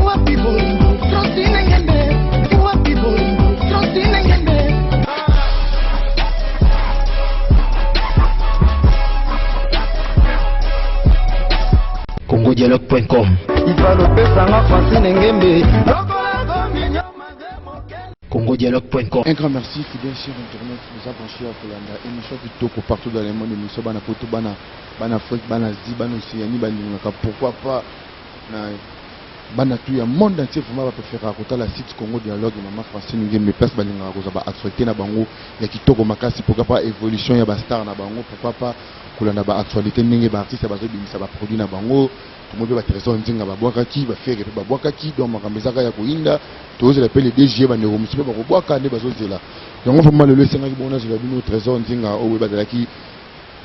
Wapi bolingo Francine Ngembe? Wapi bolingo Francine Ngembe? congodialogue.com. Ifalopesanga Francine Ngembe. congodialogue.com. Un grand merci, fidèle cher internaute, nous avons branché à Kolanda, émission kitoko partout dans le monde, émission bana poto, bana bana Afrique, bana Asie, bana Océanie, balingaka, pourquoi pas na bana tout ya monde entier vraiment ba préférera kotala site Congo Dialogue Maman Francine Ngembe place balingaka kozwa ba actualité na bango ya kitoko makasi, pourquoi pas évolution ya ba star na bango, pourquoi pas kolanda ba actualité ndenge ba artistes bazobimisa ba produits na bango. Tomoni mpe ba Trésor Nzinga babwakaki, ba Ferre mpe babwakaki, donc makambo ezaka ya koyinda. Tozozela mpe le 2 juillet bandeko mosusu mpe bakobwaka nde bazozela yango. Vraiment lelo esengaki bongo nazela bino Trésor Nzinga oyo bazalaki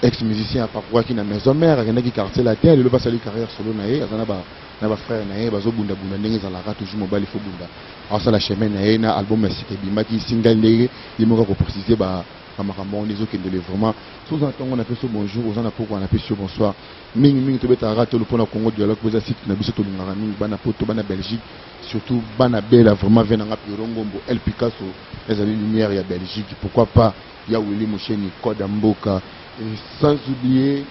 ex musicien, aparcouraki na Maison Mère, akendaki Quartier Latin, lelo basali carrière solo na ye, aza na ba frère na ye, bazobundabunda ndenge ezalaka toujours, mobali fo bunda, asala chemin na ye na album ya sika ebimaki, single, ndenge ye moko akoprécise ba makambo wana ezokendele. Vraiment so oza na ntongo, napesi yo bonjour, oza na pokwa, napesi yo bonsoir. Mingimingi tobetaka kaka tolo mpona Congo Dialogue mpo eza site na biso tolingaka mingi, bana poto, bana Belgique, surtout bana bela. Vraiment ve nanga Piero Ngombo El Picasso ezali lumière ya Belgique, pourquoi pas ya Willy Musheni code ya mboka, et sans oublier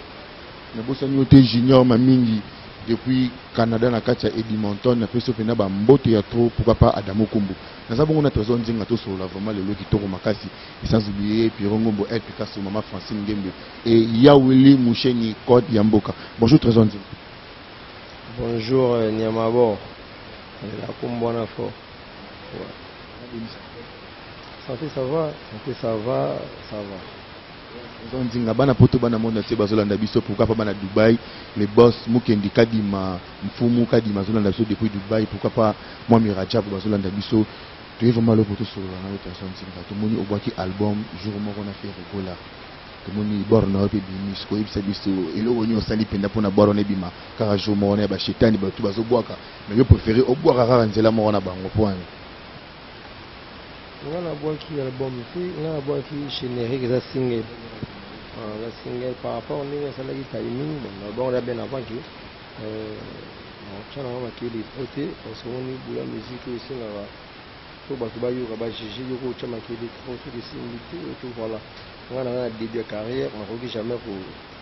nabosani yo te Junior Mamingi depuis Canada na kati ya Edmonton, napesi yo mpena bambote ya trop, pourquoi pas Adamo Kumbu. Naza bongo na Trésor Nzinga, tosolola vraiment lelo kitoko makasi, et sans oublier Piero Ngombo El Picasso, Mama Francine Ngembe et ya Willy Musheni code ya mboka. Bonjour Trésor Nzinga. Bonjour Nyamabo. La kumbwana fort. Ouais. Santé ça va, santé ça va, ça va. Trésor Nzinga, bana poto, bana monde entier bazolanda biso, pourquoi pas bana Dubaï, les boss Mukendi Kadima, Mfumu Kadima bazolanda biso depuis Dubaï, pourquoi pas moi Mirajab bazolanda biso. Toye vraiment lelo po tosolola na yo Trésor Nzinga. Tomoni obwaki album jour moko na Ferre Gola. Tomoni bor na yo mpe ebimi. Sikoyo oyebisa biso eloko nini osali mpenza mpona bor wana ebima kaka jour moko na ya bashetani bato bazobwaka, mais yo préféré obwaka kaka nzela moko na bango mpo wana? Nga nabwaki album te, nga nabwaki générique, eza single. Ah, eza single par rapport ndenge asalaki timing. Bon, d'abord eza bien avant que otya nanga makele trop te, parce que omoni bula musique oyo esengaka po bato bayoka, bajuge. Yoko otya makele trop, soki esimbi te to voilà. Nga na nga na début ya carrière, nakoki jamais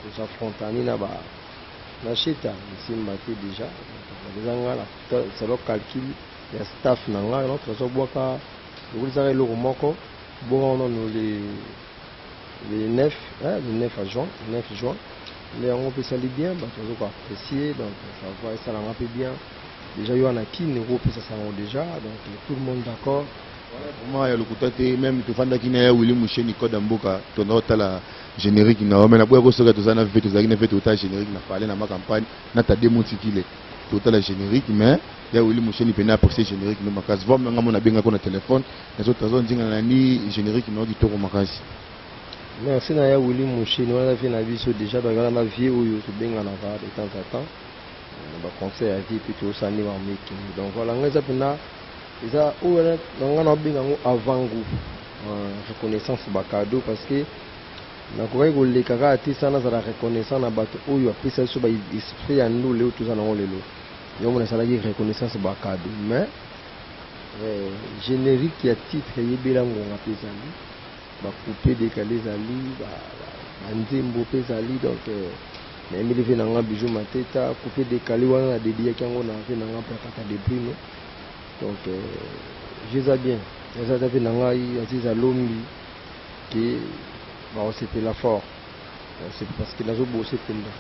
kozafrontani na ba na sheta esimba te. Déjà eza nga na salo calcul ya staff na nga no tozobwaka lokolisaka eloko moko bongo nano le 9, hein, le 9 à juin, le 9 juin nde yango mpe esali bien, bato bazo koapprécier, donc ça va, esalanga mpe bien. Déjà yo wana kini okopesa sango déjà, donc tout le monde d'accord. Vraiment ya lokuta te, même tofandaki na ya Willy Musheni code ya mboka, tonda otala générique na yo, mais naboya kosoka toza na ve, tozalaki na ve, totala générique na pale na ma campagne na Tade Motikile, totala générique, mais ya Willy Musheni mpena apprécier générique no makasi. Vraiment nga mo nabengaki na téléphone nazo Trésor Nzinga na ni générique no kitoko makasi. Merci na ya Willy Musheni wana vie na biso déjà, donc wana na vie oyo tobenganaka de temps à temps na baconseil ya vie mpe tozosala nde bamekini. Donc voilà, ngai eza mpena eza oyo na ngai naobenga yango avant goût, reconnaissance, bacadeau, parce que nakokaki koleka kaka te sa nazala reconnaissant na bato oyo apesa biso baesprit ya ndule oyo toza nango lelo. Yango mona esalaki reconnaissance, bacadeau, mais générique ya titre eyebela ngonga mpe ezali bacoupe décalé, ezali banzembo mpe ezali. Donc nayembeli ve na nga Bijou Mateta coupe décalé wana, na dédiaki yango na ve na nga Plakata de Bruno. Donc eza bien, eza ata mpe na ngai Aziza Lombi ke bakosepela fort parce que nazobose mpenza,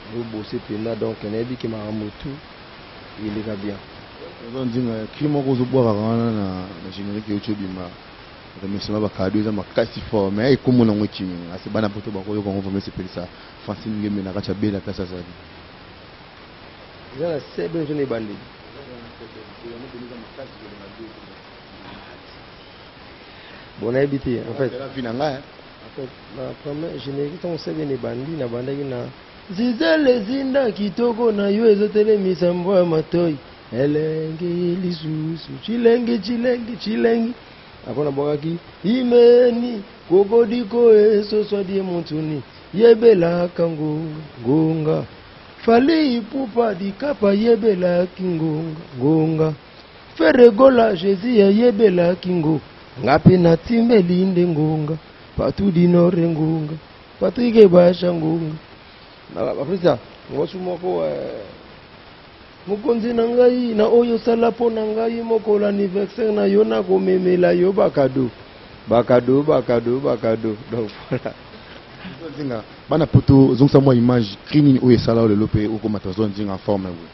nazobose mpenza, donc nayebi ke makambo tout eleka bien. Trésor Nzinga, cri moko ozobwakaka wana na générique euti obima, remerciement bacadeau, eza makasi fort, mais ekombo nango ekimi asi bana poto bakoyoka yango, vraiment esepelisa Francine Ngembe na kati ya bela place azali. Eza na sebe ozo na ebandeli. Bon, nayebi te en fait. Vi na ngai. En fait, na premier générique, ntango sebene ebandi, nabandaki na zizele zinda kitoko na yo ezotelemisa mbwa ya matoi elenge lisusu chilengi chilengi chilengi. Apo nabwakaki imeni kokodiko esoswadie montuni yebelaka ngo ngonga. Fally Ipupa Dicap ayebelaki ngonga ngonga Ferre Gola Jesus ayebelaki ngo nga pe natimbeli nde ngonga Patou du Nord ngonga Patrick Ebasha ngonga Bapesa ngosu moko eh. Mokonzi na ngai na oyo osala mpo na ngai mokolo anniversaire na yo nakomemela yo bakado bakado bakado bakado donc voilà. Nzinga bana poto ozongisa mwa image cri nini oyo esala lelo mpe okoma Trésor Nzinga en forme boye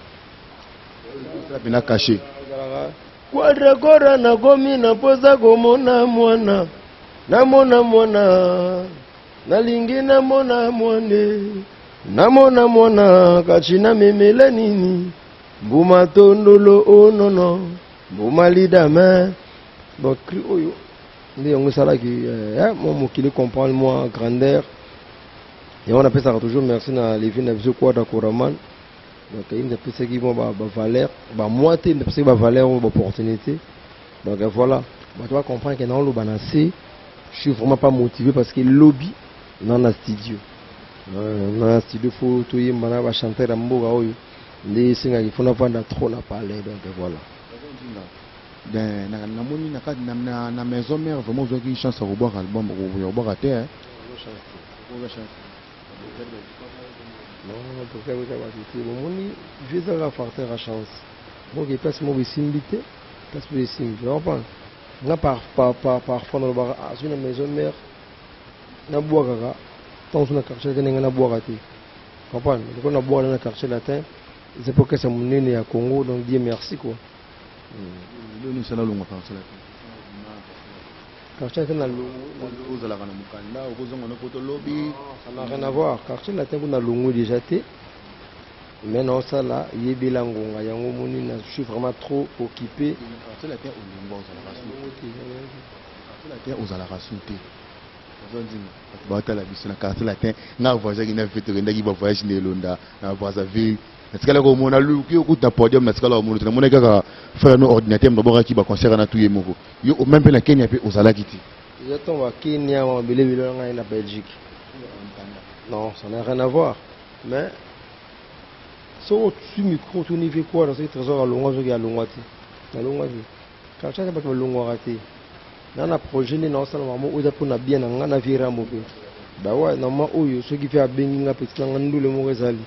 osala mpena caché. Quadra nakomi na mposa komona mwana namona mwana nalingi namona mwane namona mwana kachi namemela nini mbuma tondolo onono mbuma lidame. Donc cri oyo nde yango esalaki mwa mokili comprendre mwa grandeur yango. Napesaka toujours merci na levi na biso Quadra Koraman. Donc ye nde apesaki mwa bavaleur bamwa te, nde apesaki bavaleur oyo baopportunité. Donc voilà, bato bacomprendre ke naoloba na se, je suis vraiment pas motivé parce que lobi na studio, na studio faut toyemba na bachanteur ya mboka oyo nde esengaki faut navanda trop na palais. Donc voilà. Namoni na Maison Mère vraiment ozwaki chance ya kobwaka album ya kobwaka te. Non, bato te bomoni vie ezalaka facteur ya chance. Donc place moko esimbi te, place moko esimbi, comprendre nga parfois nalobaka azwi na Maison Mère nabwakaka ntango so na Quartier Latin ndenge nabwaka te, comprendre lokola nabwaka na Quartier Latin eza mpo kesa monene ya Congo. Donc Dieu merci quoi. Lelo esala olongwa Quartier Latin? Quartier Latin na Ozalaka na mokanda okozonga na poto lobi? Ça n'a rien à voir. Quartier Latin kuna longwe déjà te, mais naosala yebela ngonga yango moni na je suis vraiment trop occupé. Quartier Latin olongwa, ozalaka su te. Quartier Latin ozalaka su te. Oza Nzinga, bato baotala biso na Quartier Latin. Nga voyageaki na fe, tokendaki bavoyage na Elonda na Brazzaville, natikala komona luki okuta na podium, natikala komona te. Namonaki kaka frère no ordinateur moto abwakaki baconcert na tu ye moko. Yo même mpe na Kenya mpe ozalaki te? Eza ntongo ya Kenya mabele ebele na ngai na Belgique. Non, ça n'a rien à voir. Mais soki otui micro, otuni ve kwa soki Trésor alongwa, soki alongwa te, nalongwa te. Quartier te, bato balongwaka te. Na projet nde naosala mamo oyo eza mpona bien na nga na vie Rambo mpe bawa na ma oyo soki mpe abengi nga petit na nga ndule moko ezali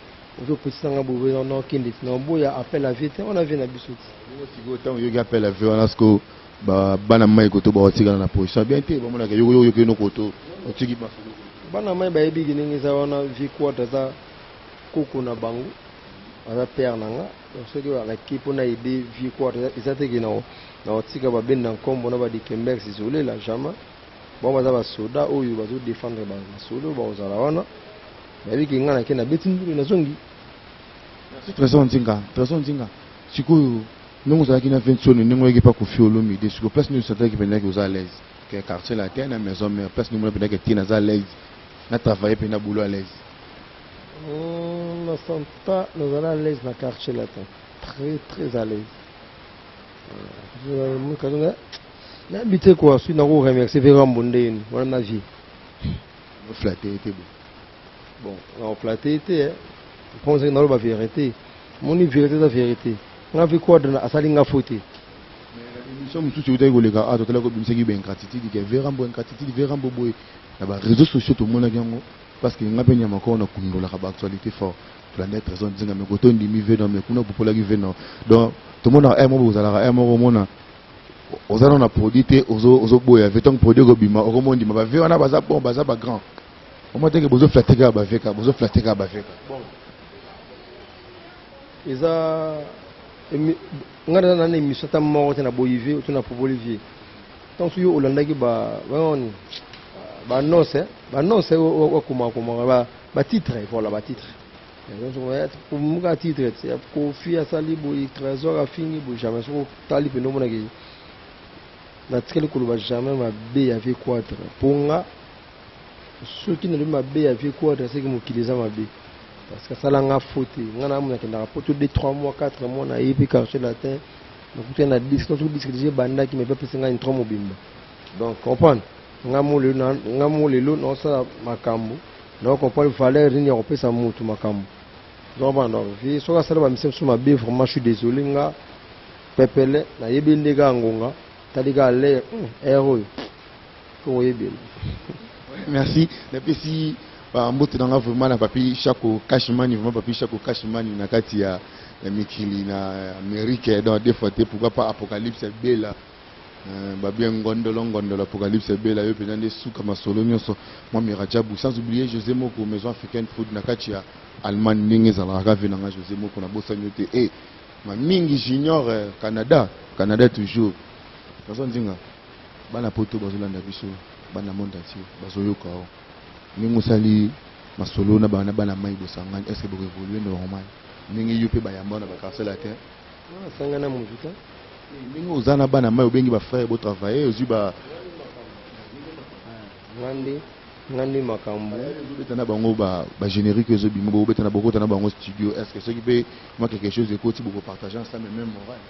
ozo petit na nga boye nakende ti na oboya appel à vie te wana vie na biso ti. Sikoyo ntango oyoki appel à vie wana, sikoyo bana mai koto baotikala na position bien te, bamonaka yoyoki no koto otiki masolo. Bana mai bayebiki ndenge eza wana. Vie Quadra aza koko na bango, aza père na nga. Donc soki naki mpona aider vie Quadra eza teke na otika babenda nkombo na badikembex izolela jamais. Bango baza basoda oyo bazodefendre masolo, bakozala wana, bayebiki nga nake nabeti ndulu nazongi. Merci Trésor Nzinga. Trésor Nzinga, sikoyo ndenge ozalaki na Vensone, ndenge oyaki mpa Kofi Olomide, sikoyo place nini osantaki mpendaki oza à l'aise ke Quartier Latin na Maison Mère? Place nini omona mpendaki tie naza à l'aise, na travaille mpe na boulot à l'aise? Nasanta nazala à l'aise na Quartier Latin, très très à l'aise. Nayebi te quoi, soki nako remercier mpe Rambo ndeni wana na vie. Oflatte te bo? Bon, naoflatte te mpo naloba vérité. Moni vérité eza vérité. Nga vie Quadra asali nga fo te. Émission mosusu eutaki koleka a totalaki, obimisaki baingratitude ke Verambo ingratitude, Verambo boye na baréseaux sociaux tomonaki yango, parce que nga mpe nyama koo nakundolaka baactualité fort. Tolanda Trésor Nzinga, me koto ndimi ve no, me kuna popolaki ve no. Donc tomonaka aire moko bozalaka aire moko, omona oza nano na produit te, ozoboya ve. Ntango produit ekobima, okomondima bave wana baza bon, baza bagrand. Omona teke bozoflatte kaka bave, kaka bozoflatte kaka bave kaka. Bon, eza ngai naza na émission ata moko te na boyi vie to na popoli vie. Ntango soki olandaki banoni baannonce, baannonce wakomakomaka batitre, voilà, batitre muka titre Kofi asali boye, Trésor afingi boye, jamais. Soki otali mpena omonaki natikali koloba jamais mabe ya vie Quadra. Mpo nga soki nalobi mabe ya vie Quadra, seki mokili eza mabe, parce que asalanga fo te. Nga na nakendaka poto 2, 3 mois, 4 mois, nayebi Quartier Latin, nakutani na disque soki disque déjà ebandaki, mais bapesa ngai intro mobimba. Donc comprendre nga mo lelo, nga mo lelo naosala makambo, nao comprendre valeur nini ya kopesa mutu makambo. Ozocomprendre? Donc vie soki asala bamise mosusu mabe, vraiment je suis désolé. Nga pepele nayebi nde kaka ngonga tali kaka l'air aire oyo po koyebela. Merci. Napesi bambote na nga vraiment na Papi Chako Cashmani, vraiment Papi Chako Cashmani na kati ya mikili na Amérique. Donc deux fois te, pourquoi pas Apocalypse Bela, babien ngondolo ngondolo Apocalypse Bela, yo mpenza nde suka masolo nyonso mwa Mirajabu. Sans oublier José Moko, Maison Africaine Food na kati ya Allemagne, ndenge ezalaka kaka na nga José Moko, nabosani yo te. E Mamingi Junior, Canada, Canada toujours. Nazo Nzinga, bana Poto bazolanda biso, bana monde entier bazoyoka o ndenge osali masolo na bana, bana mai bosangani. Est ce que bokoévolue normal ndenge yo mpe bayamba na bacarcel te? Asanga na motu te. Ndenge oza na bana mai, obengi bafrère, botravaille, ozwi ba Nga nde makambo. Ozobeta na bango bagénérique ezobima, bokobeta na bokota na bango studio. Est ce que soki mpe mwa quelque chose ekoti, bokopartage ensemble, même moral?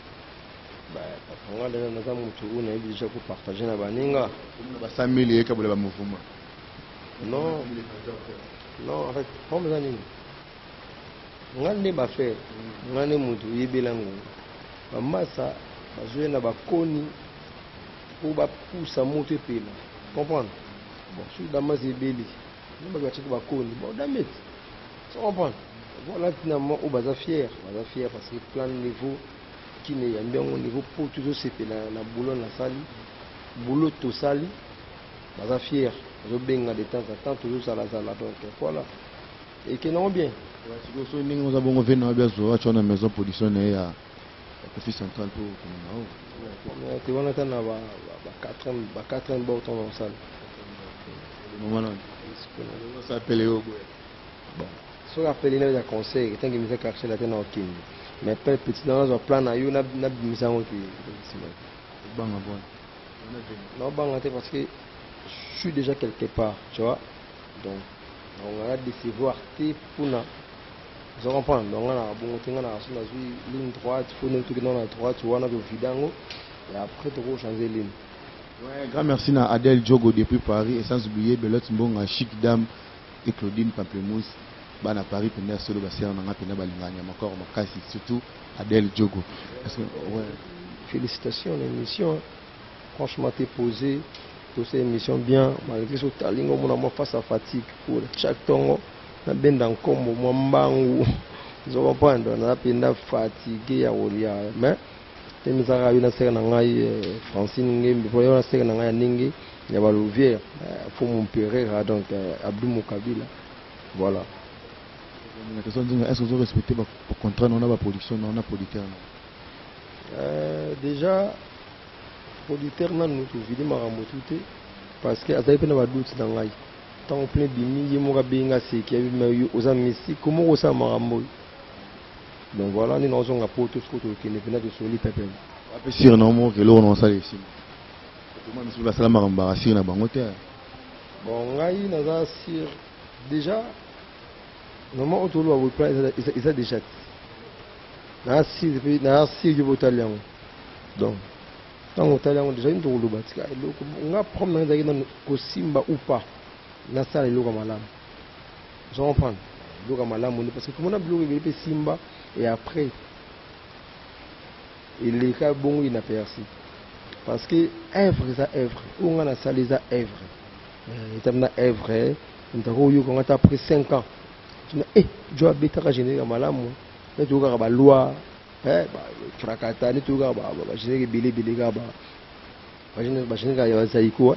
Nga déjà naza motu oyo nayebi déjà kopartage na baninga. Omona ba 100 000 eyekabola bamouvement. Non non, en fait problème eza nini? Nga nde bafrère, nga nde motu oyebela ngonga. Bamasa bazoya na bakoni mpo bapusa moto epela, comprendre? Bon, soki damasi ebeli nde bato batiaki bakoni, bon, dameti, tu comprendre? Voilà ntina mo oyo baza fier, baza fier parce que plan niveau kini eyambi yango, niveau po tozosepela na boulot nasali, boulot tosali, baza fier, bazobenga de temps en temps, tozozalazala. Donc voilà, ekende yango bien. Sikoyo so ndenge oza bongo, ve na wabi azwa atya na maison production na ye ya Kofi Central mpo komema o. Te, wana ata na ba 4 bord ntango osala. Mama nani apele yo boye? Bon, soki apeli na ya conseil etangi misa quartier la te na okende, mais pe petit na nazwa plan na yo, nabimisa yango te nsima. Obanga bwana? Naobanga te parce que je suis déjà quelque part, tu vois? Donc nga na décevoir te mpuna, oza comprendre? Donc nga na bongo te, nga na so nazwi ligne droite, faut ndenge tokenda na droite wana, tovide yango et après tokochanger ligne. Ouais, grand merci à Adèle Djogo depuis Paris et sans oublier Belote Mbonga, Chic Dame et Claudine Pamplemousse. Bana Paris penda solo basera nanga penda balingani ya makoro makasi, surtout Adèle Djogo. Parce que, ouais. Félicitations na émission, franchement t'es posé, tosala émission bien malgré so otalinga omona mwa face à fatigue pour chaque ntongo nabenda nkombo mwa mbangu, ozo comprendre? Naza mpenza fatigué ya kolia, mais te mizalaka yo naseka na ngai Francine Ngembe po yo naseka na ngai ya ndenge ya balouvière fo momperera, donc Abdou Mokabila, voilà. Na question Nzinga, est-ce que vous respectez ba contrat na ba production na producteur na? Déjà producteur nanu tovide makambo tu te parce que azali mpe na badoute na ngai. Ntango plein bimi, ye moko abengi nga, seki abi oza mystique, komo kosala makambo oyo. Donc voilà, nde naozonga po to sikoyo tokende mpena tosoli pepele. Ape sire na moko eloko na osala esima. Comment misusu basala makambo bakasire na bango te? Bon, ngai naza sûr déjà. Normalement oyo toloba boye, plan eza déjà te. Naza sûr mpe naza sûr yo botali yango. Donc ntango otali yango déjà, nini tokoloba? Tika eloko nga problème nanga ezalaki nano kosimba ou pas, nasala eloko ya malamu, ozo comprendre? Eloko ya malamu nde parce que komona biloko ebele mpe simba et après eleka bongo inaperçu, parce que œuvre eza œuvre. Oyo nga nasala eza œuvre, eza na œuvre. Moto akoyoka ngo ata après 5 ans, tuna e jo abetaka générique ya malamu nde toyokaka baloi frakata, nde toyokaka bagénérique ebele ebele, kaka bagénérique ya bazaiko,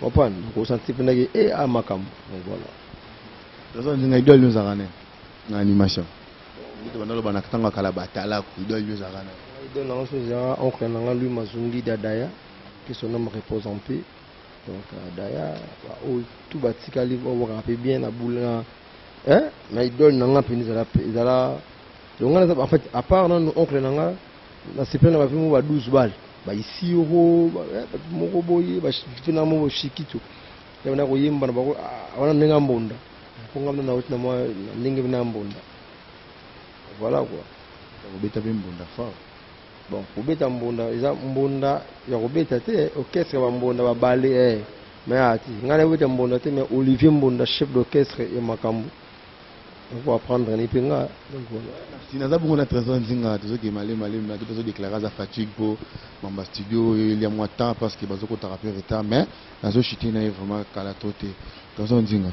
comprendre? Okosanti mpendaki e a makambo. Donc voilà. Toza Nzinga, idole nyo ezalaka nini na animation? Ndenge banda loba na ntango ya kala, batalaku, idole nyo ezalaka nini? Idole nanga so ezalaka oncle nanga Louis Mazungi Dadaya, que son âme repose en paix. Donc Daya, oyo tu batikali babwakaka mpe bien na bule na na idole na nga mpenza ezala. Donc nga naza en fait, à part nanu oncle na nga, nasepeli na bavi moko ba 12 bale, baisiro bato moko boye, bafi na moko shikito ya bana koyemba na bango wana ndenge ya mbonda, mpo nga mna nauti na mwa ndenge na mbonda, voilà quoi. Kobeta mpe mbonda fort. Bon, kobeta mbonda eza mbonda ya kobeta te, orchestre bambonda babale mais ati ngai nabeta mbonda te, mais Olivier Mbonda, chef d'orchestre ya makambo. Oko apprendre ni mpe nga, donc voilà. Si naza bongo na Trésor Nzinga, tozokende malemi malemi, ate tozodéclare aza fatigue mpo mamba studio oyo elia mwa temps parce que bazokotaka mpe retard, mais nazochite na ye vraiment kala to te. Trésor Nzinga,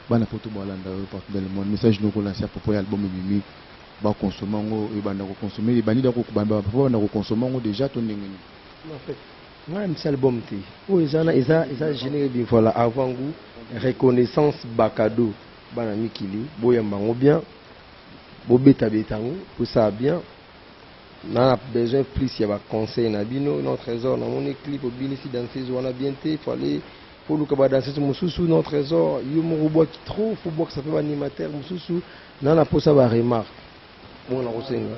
bana poto balanda oyo partout dans le monde, message noko lancer à propos ya album ebimi, bakonsome yango, ebanda kokonsome, ebandi banda kokonsome yango déjà to ndenge nini? En fait, ngai misi album te oyo eza na eza générique bien. Voilà, avant goût, reconnaissance, bakado bana mikili, boyamba yango bien, bobetabeta yango posala bien. Na besoin plus ya baconseil na bino. Non, Trésor, namoni clip obinisi danseuse wana bien te, fallait foluka badanseuse mosusu. Non, Trésor, yo moko obwaki trop, fo bwakisa mpe baanimateur mosusu. Na mposa baremarque bongo na kosenga.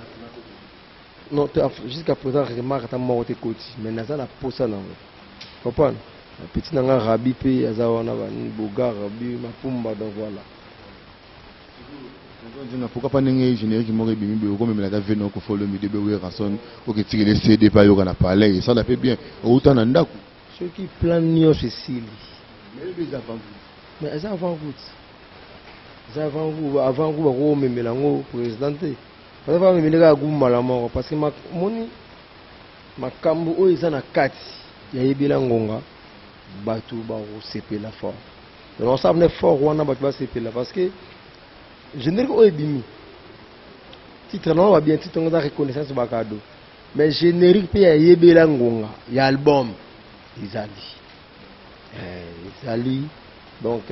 Non, jusqu'à présent remarque ata moko te koti, mais naza na posa nango, comprendre? Petit na nga Rabi mpe aza wana, banini, Bogar, Rabi Mapumba, donc voilà. Nzinga, pourquoi pas ndenge générique moko ebimi boye, okomemela ata veno okofolo mide be Werrason, oketikele CD mpe ayoka na palais, esala mpe bien, outa na ndako. Soki plan nyonso esili. Mais eza avant. Mais eza avant goût, eza avant goût. Avant goût bakomemela yango président te, parce que bamemeli kaka goût mbala moko, parce que moni makambo oyo eza na kati yayebela ngonga, bato bakosepela fort. Donc osala ne fort wana, bato basepela, parce que générique oyo ebimi, titre nango babien, titre yango eza reconnaissance bakado, mais générique mpe yayebela ngonga ya album ezali. Donc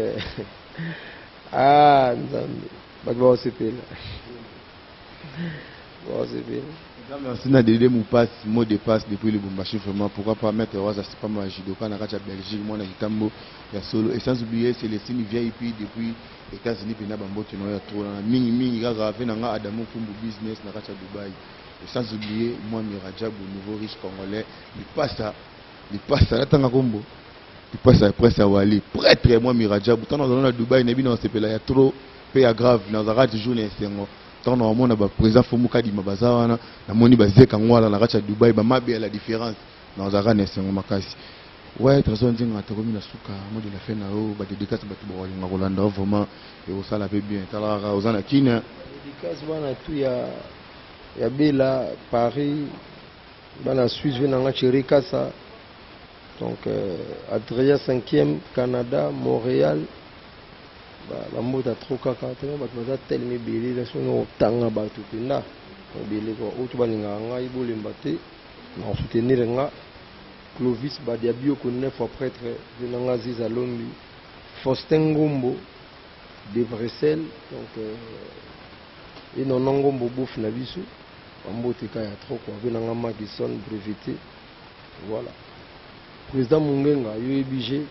ah, Nzambe, bato bakosepela, bakosepela. Merci na Dede Moupasse, mot de passe depuis Lubumbashi vraiment. Pourquoi pas mettre Waza Sipama Judoka na kati ya Belgique, mwana kitambo ya solo. Et sans oublier Célestine VIP depuis États-Unis, pena bambote na ya trop na mingi mingi kaka fe nanga Adamo Fumbu business na kati ya Dubaï. Et sans oublier moi Mirajabu, nouveau riche congolais, lipasa lipasa natanga kombo lipasa ya presse ya Wali, prêtre moi Mirajabu. Tant dans na Dubaï na bino sepela ya trop pe ya grave na zaka toujours na esengo. Ntango na bamona baprésident Fomu Kadima baza wana, namoni bazeka ngwala na kati ya Dubai, bamabe ya la différence, nazalaka na esengo makasi. Ouais, Trésor Nzinga, tokomi na suka. Mot de la fin na yo, badédicace, bato bakolinga kolanda yo vraiment, ekosala mpe bien. Tala kaka oza na Kine. Dédicace bana tu ya Bela Paris, bana Suisse, ve nanga Chéri Kasa, donc Adrien 5e, Canada, Montréal, bambota trop kaka teme, bato baza telema ebele, soki otanga bato mpenza ebele kua oyo to balingaka ngai, bolemba te na kosoutenir nga. Clovis Badiabioko, neuf fois prêtre, ve nanga Aziz Alombi, Faustin Ngombo de Bruxelles, donc enono Ngombo bouf na biso, bambote ka ya trop quoi, ve nanga Makison breveté, voilà. Président Mungenga yo yebi,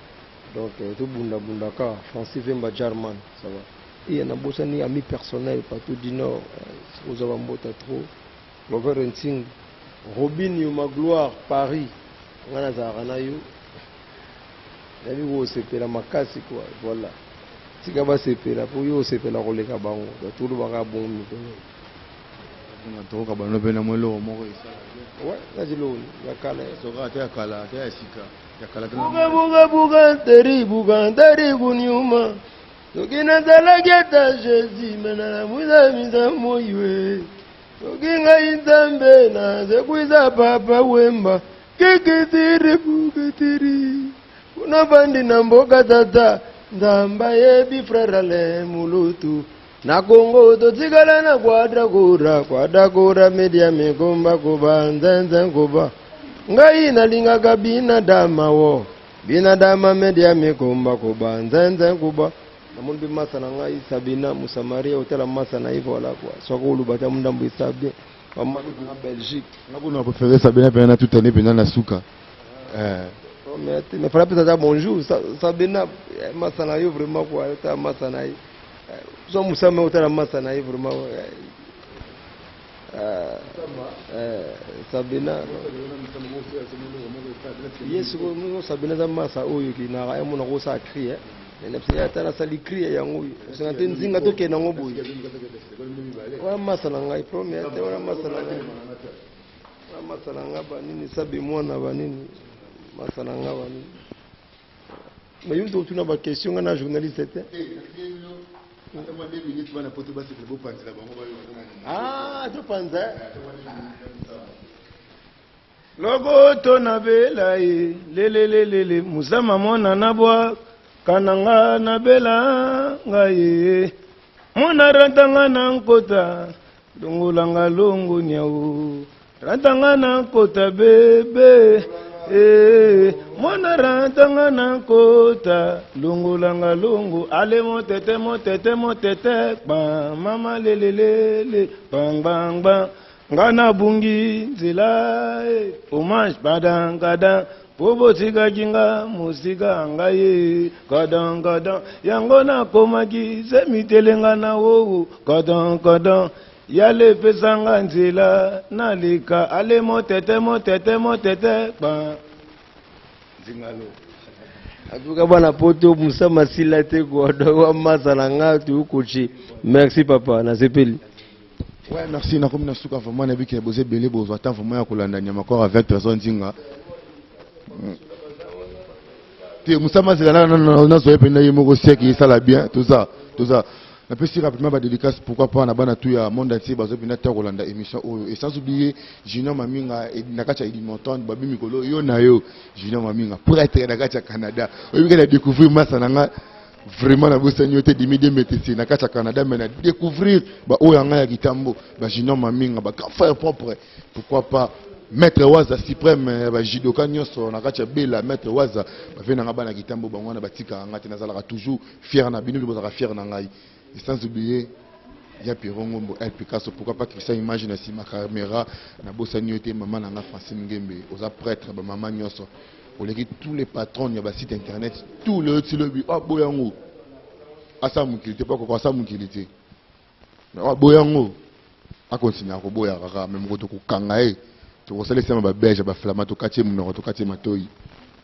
donc tobundabundaka. Francis Vemba Jarman, ça va. Iya nabosani ami personnel Pato du Nord, ozwa bambota trop, Clover Nting, Robin Yuma, Gloire Paris, ngai nazalaka na yo, nayebi kosepela makasi quoi. Voilà, tika basepela mpo yo osepela koleka bango, tolobaka bongo mikolo. Tokoka bano mpe na mwa eloko moko esala. Ouais, nazi loni ya kala. Soka ate ya kala, ate ya sika, ya kala. Buka buka buka nteri buka nteri kunyuma, soki nazalaki ata Jésus me nalamwisa moywe, soki ngai Nzambe nazekwisa Papa Wemba, kikitiri bukitiri kuna bandi na mboka tata Nzambe ayebi. Frère Alain Mulutu na Kongo, totikala na kwadrakura kwadrakura media mikomba koba nzenze nkoba. Ngai nalingaka binadama wo binadama media mikomba koba nzenze nkuba. Namoni mpe masa na ngai Sabina Musamaria, otala masa na ye, voilà quoi. Soki oloba ta ndambo esa bien, bamasa na Belgique. Nga kuna préféré Sabina mpenza na tutane mpenza na suka. Mais fala pesa ata bonjour Sabina, masa na yo vraiment quoi, otala masa na ye, so mosama, otala masa na ye vraiment, Sabina ye sikoyo. Sabina aza masa oyo kinaka ye mona kosala cri, ye ata nasali cri yango oyo osenga te Nzinga, tokende yango boye. Wana masa na ngai premier te, wana masa na ngai, wana masa na ngai banini, sabe mwana banini, masa na ngai banini. Mais yo totuna baquestion, ngai na journaliste te. Ata mwa 2 minutes bana poto basepela bopanzela bango bayoka. Ah, topanza. Lokoto na bela ye lelelelele musama mwana na bwa kananga na bela ngai ye mwana rantanga na nkota longolanga longo nyau rantanga na nkota bebe eh, mwana rantanga na nkota longolanga longo ale motete motete motete kpa mama lelelele gbangbangba nga nabungi nzela eh, hommage badankada po botikaki nga mosika ngai ye kadankada yango nakomaki se mitelenga na wowo kadankada yale epesanga nzela naleka ale motete motete motete kpa nzingalo. En tout cas, bana poto Moussa Masila te quoi. Donc wa masa na nga tu coacher. Merci papa, nasepeli. Ouais, merci. Nakomi na suka vraiment nayebi ke boza ebele bozwa temps vraiment ya kolanda Nyamakor avec Trésor Nzinga. Te Moussa Mazela na nazwa ye mpenza ye moko siècle esala bien toza toza napesi rapidement ba dédicace pourquoi pas na bana tout ya monde entier bazwa mpenza temps kolanda émission oyo et sans oublier Junior Maminga na kati ya Edmonton babi mikolo yo na yo Junior Maminga prêtre na kati ya Canada oyebi ke na découvrir masa na nga vraiment nabosani yo te dimi demetesi na kati ya Canada mais na découvrir ba oyo ya ngai ya kitambo ba Junior Maminga ba grand frère propre pourquoi pas Maître Waza suprême ya ba judoka nyonso na kati ya Bela Maître Waza bave na nga bana kitambo bango wana batikaka nga te nazalaka toujours fier na bino bozalaka fier na ngai et sans oublier ya Pierrot Ngombo El Picasso pourquoi pas Christian Image na sima caméra nabosani yo te mama na nga Francine Ngembe oza prêtre ba mama nyonso oleki tous les patrons ya ba site internet tout le tilobi oh boyango asa mokili te po akoka asa mokili te mais oh boyango akontinue akoboya kaka me moko tokokanga ye tokosalisa ma babelge baflama tokati ye monoko tokati ye matoi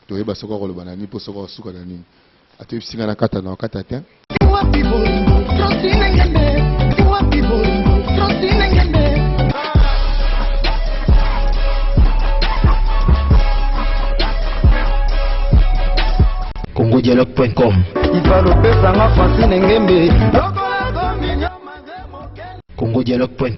toyeba soki akoloba na nini mpo soki akosuka na nini atoyebisi ngai nakata na okata te. Wapi bolingo Francine Ngembe wapi bolingo Francine Ngembe. congodialogue.com Ifalopesanga Francine Ngembe. congodialogue.com.